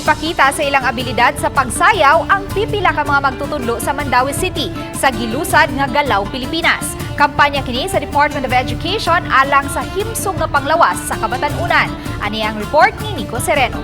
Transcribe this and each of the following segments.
Mipakita sa ilang abilidad sa pagsayaw ang pipila ka mga magtutudlo sa Mandaue City sa gilusad nga Galaw Pilipinas. Kampanya kini sa Department of Education alang sa himsog nga panglawas sa kabatan-unan. Ani ang report ni Nico Sereno.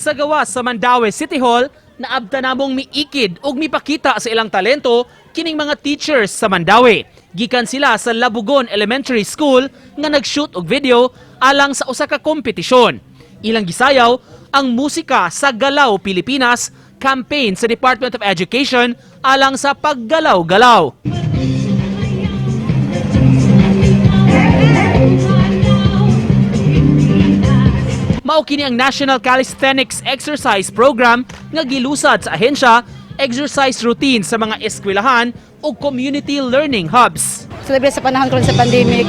Sa gawas sa Mandaue City Hall, naabta namong miikid ug mipakita sa ilang talento kining mga teachers sa Mandaue. Gikan sila sa Labugon Elementary School nga nag-shoot og video alang sa usa ka kompetisyon. Ilang gisayaw ang musika sa Galaw Pilipinas campaign sa Department of Education alang sa paggalaw-galaw. Mao kini ang National Calisthenics Exercise Program nga gilusad sa ahensya, exercise routine sa mga eskwelahan ug community learning hubs. Celebrate sa panahon karon sa pandemic,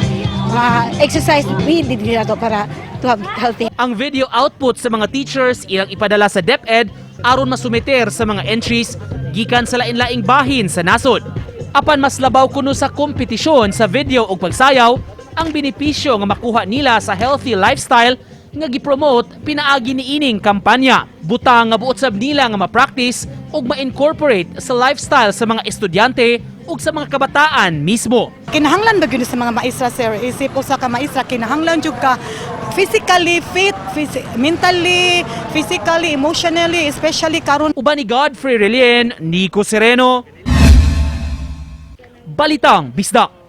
mga exercise we did nila to para to have healthy. Ang video output sa mga teachers ilang ipadala sa DepEd aron masumiter sa mga entries gikan sa lain-laing bahin sa nasod. Apan mas labaw kuno sa kompetisyon sa video ug pagsayaw ang benepisyo nga makuha nila sa healthy lifestyle nga gipromote pinaagi niining kampanya. Butang nga buot sab nila nga ma-practice ug ma-incorporate sa lifestyle sa mga estudyante ug sa mga kabataan mismo. Kinahanglan ba gyud sa mga maestra, sir? Isip usa ka maestra, kinahanglan jud ka physically fit, mentally, physically, emotionally, especially karon. Uban ni Godfrey Relien, Nico Sereno. Balitang Bisdak.